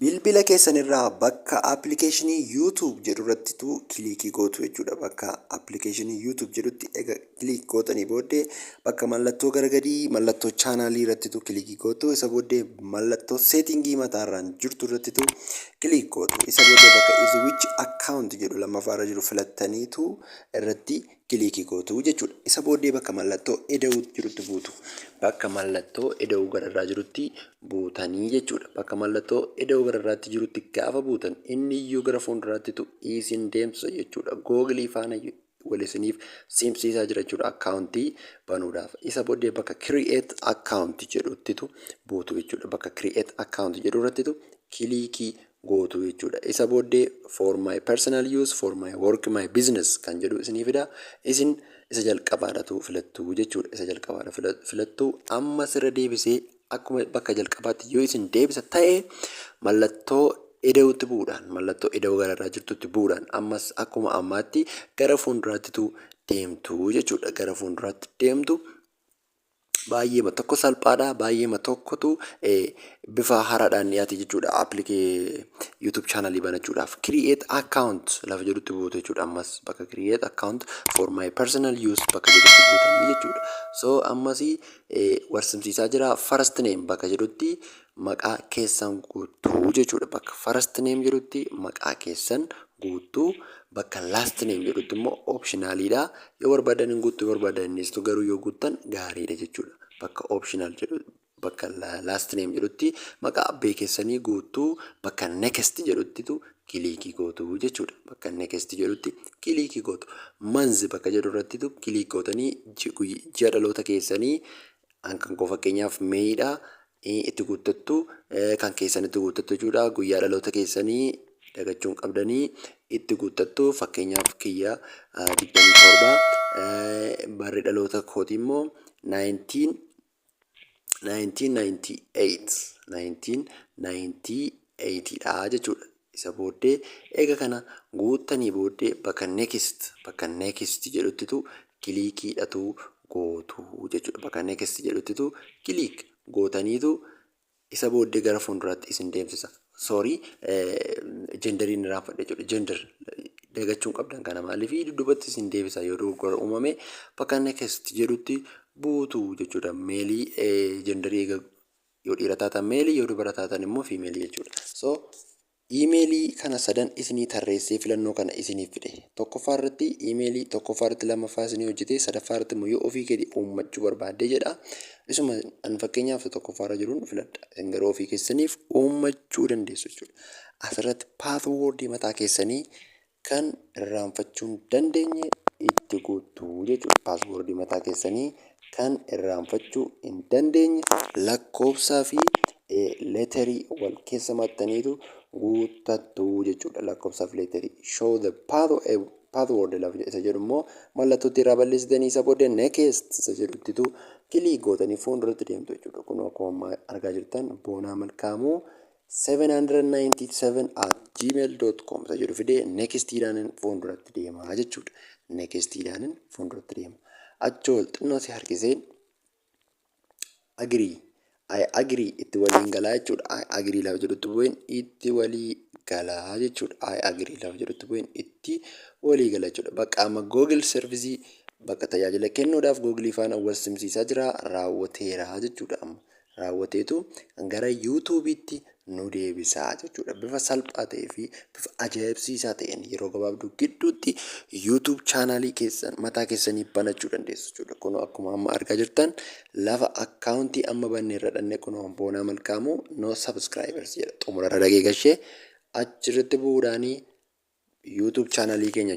Bilbila keessan irraa bakka appilikeeshinii YouTube jedhu irrattitu click gootu jechuudha. Bakka appilikeeshinii YouTube jedhutti ega click gootanii booddee, bakka mallattoo gara gadii, mallattoo chaanaalii irrattitu click gootu. Isa booddee mallattoo setting mataarraan jirtu irrattitu click gootu. Isa booddee bakka "Switch account" jedhu lammaffaarra jiru filattaniitu irratti click gootu jechuudha. Isa booddee bakka mallattoo ida'uu jirutti buutu. Bakka mallattoo ida'uu gararraa jirutti buutanii jechuudha. Bakka mallattoo ida'uu gararraatti jirutti gaafa buutan, inni iyyuu gara fuulduraattitu isin deemsisa jechuudha. Googilii faana wal isiniif simsiisaa jira jechuudha akkaawuntii banuudhaaf. Isa booddee bakka "Create account" jedhuttitu buutu jechuudha. Bakka "Create account" jedhu irrattitu click gootu jechuudha. Isa booddee "For my personal use", "For my work", "My business" kan jedhu isinii fida. Isin isa jalqabaadhatu filattu jechuudha. Isa jalqabaadha filattu. Amma sirra deebisee akkuma bakka jalqabaatti yoo isin deebisa ta'e, mallattoo ida'uutti bu'uudhaan, mallattoo ida'uu gararraa jirtutti bu'uudhaan, ammas akkuma ammaatti gara fuulduraattitu deemtu jechuudha. Gara fuulduraatti deemtu. Baay'eema tokko salphaadha. Baay'eema tokkotu bifa haaraadhaan dhiyaate jechuudha. Appilikeeshinii YouTube chaanalii banachuudhaaf "Create account" lafa jedhutti buutu jechuudha. Ammas bakka "Create account for my personal use" bakka jedhutti buutanii jechuudha. So ammas warsimsiisaa jira. "First name" bakka jedhutti maqaa keessan guutuu jechuudha. Bakka "First name" jedhutti maqaa keessan guutuu, bakka "Last name" jedhutti immoo optionaliidha. Yoo barbaadan hin guuttu, yoo barbaadan hin dhiistu, garuu yoo guuttan gaariidha jechuudha. Bakka "Optional" jedhu, bakka "Last name" jedhutti maqaa abbee keessanii guutuu, bakka "Next" jedhuttitu click gootu jechuudha. Bakka "Next" jedhutti click gootu. "Month" bakka jedhu irrattitu click gootanii ji'a dhaloota keessanii, kan koo fakkeenyaaf Mayidha, itti guuttattu, kan keessan itti guuttattu jechuudha. Guyyaa dhaloota keessanii dagachuu hin qabdanii, itti guuttattu. Fakkeenyaaf kiyya 27, barri dhaloota kootii immoo 1998, 1998 dha jechuudha. Isa booddee eega kana guuttanii booddee bakka "Next" jedhuttitu clickiidhatu gootu jechuudha. Bakka "Next" jedhuttitu click gootaniitu isa booddee gara fuulduraatti isin deemsisa. Sorry, genderiin irraanfadhe jechuudha. Gender dagachuu hin qabdan kana, maaliif dudduubatti isin deebisa yoo dogoggora uumame. Bakka "Next" jedhutti buutu jechuudha. Male, genderii yoo dhiira taatan male, yoo dubara taatan immoo female jechuudha. So iimeelii kana sadan isinii tarreessee filannoo kana isiniif fide. Tokkoffaa irratti iimeelii, tokkoffaa irratti, lammaffaa isinii hojjete, sadaffaa irratti immoo yoo ofii keetii uummachuu barbaadde jedha. Isuma an fakkeenyaaf tokkoffaa irra jiruun filadha. Isin garuu ofii keessaniif uummachuu dandeessu jechuudha. Asirratti passwordii mataa keessanii kan irraanfachuu hin dandeenye itti guuttu jechuudha. Passwordii mataa keessanii kan irraanfachuu hin dandeenye lakkoofsaa fi letterii wal keessa maxxaniitu guuttattu jechuudha. Lakkoofsaa fi letterii. "Show the password" lafa isa jedhu immoo mallattootti irraa balleessitanii, isa booddee "Next" isa jedhuttitu click gootanii fuulduratti deemtu jechuudha. Kun akkuma ammaa argaa jirtan boonaamalkaamuu797@gmail.com isa jedhu fidee nextiidhaan fuulduratti deemaa jechuudha. Nextiidhaan fuulduratti deema. Achi ol xinnoo si harkisee "Agree", "I agree" itti waliin galaa jechuudha. "I agree" lafa jedhutti bu'een itti walii galaa jechuudha. "I agree" lafa jedhutti bu'een itti walii gala jechuudha. Bakka amma Google service, bakka tajaajila kennuudhaaf Google faana wal simsiisaa jira, raawwateera jechuudha amma. Raawwateetu gara YouTubeitti nu deebisaa jechuudha. Bifa salphaa ta'ee fi bifa ajaa'ibsiisaa ta'een yeroo gabaabduu gidduutti YouTube chaanaalii keessan mataa keessanii banachuu dandeessu jechuudha. Kun akkuma amma argaa jirtan lafa akkaawuntii amma banne irra dhannee, kunoo Boonaa Malkaamuu, no subscribers jedha, xumurarra dhagee gashee achirratti bu'uudhaanii YouTube chaanaalii keenya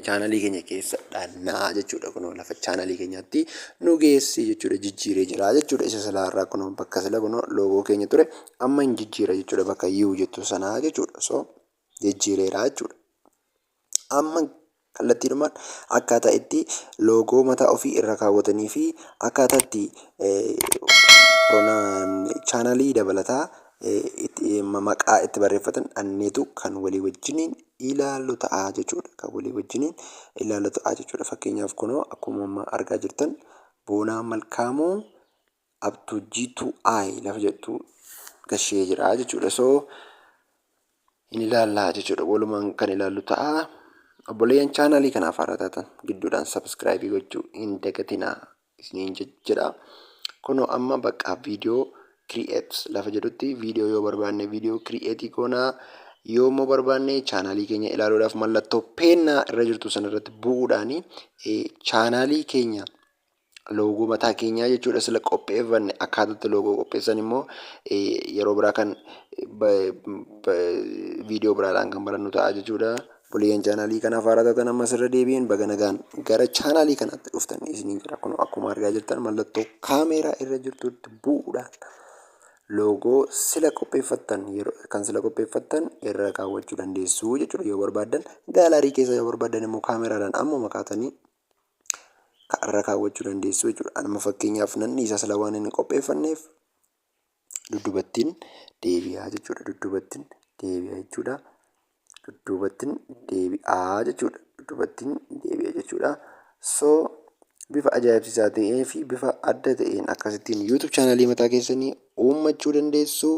keessa dhannaa jechuudha. Kunoo lafa chaanaalii keenyaatti nu geessi jechuudha. Jijjiiree jira jechuudha. Isa silaarraa kunoo bakka sila kunoo loogoo keenya ture amma hin jijjiira jechuudha. Bakka "You" jettu sanaa jechuudha. So jijjiireera jechuudha. Amma kallattiidhumaan akkaataa itti loogoo mataa ofii irra kaawwatanii fi akkaataa itti chaanaalii dabalataa maqaa itti barreeffatan anneetu kan walii wajjiniin ilaallu ta'a jechuudha. Kan walii wajjiniin ilaallu ta'a jechuudha. Fakkeenyaaf kunoo akkuma amma argaa jirtan Boonaa Malkaamuu up to G2I lafa jettu gashee jira jechuudha. So Hin ilaallaa jechuudha. Walumaan kan ilaallu ta'a. Obboleeyyan chaanaalii kanaaf haaraa taatan gidduudhaan subscribe gochuu hin dagatinaa isiniin jedha. Kunoo amma bakka viidiyoo create lafa jedhutti viidiyoo yoo barbaanne viidiyoo create goonaa, yoo immoo barbaanne chaanaalii keenya ilaaluudhaaf mallattoo peennaa irra jirtu sanarratti bu'uudhaan chaanaalii keenya loogoo mataa keenyaa jechuudha sila qopheeffanne. Akkaataatti loogoo qopheessan immoo yeroo biraa kan viidiyoo biraadhaan kan barannu ta'a jechuudha. Obboleeyyan chaanaalii kanaaf haaraa taatan ammas irra deebi'een baga nagaan gara chaanaalii kanaatti dhuftan isiniin jira. Kun akkuma argaa jirtan mallattoo kaameeraa irra jirtutti bu'uudhaan loogoo sila qopheeffattan, yeroo kan sila qopheeffattan irra kaawwachuu dandeessu jechuudha. Yoo barbaaddan gallery keessa, yoo barbaaddan immoo kaameraadhaan ammuma kaatanii irra kaawwachuu dandeessu jechuudha. Anuma fakkeenyaaf nan dhiisa, sila waan hin qopheeffanneef duddubattiin deebi'aa jechuudha. Duddubattiin deebi'aa jechuudha. Duddubattiin deebi'aa jechuudha. Duddubattiin deebi'a jechuudha. So bifa ajaa'ibsiisaa ta'ee fi bifa adda ta'een akkasittiin YouTube chaanalii mataa keessanii uummachuu dandeessu.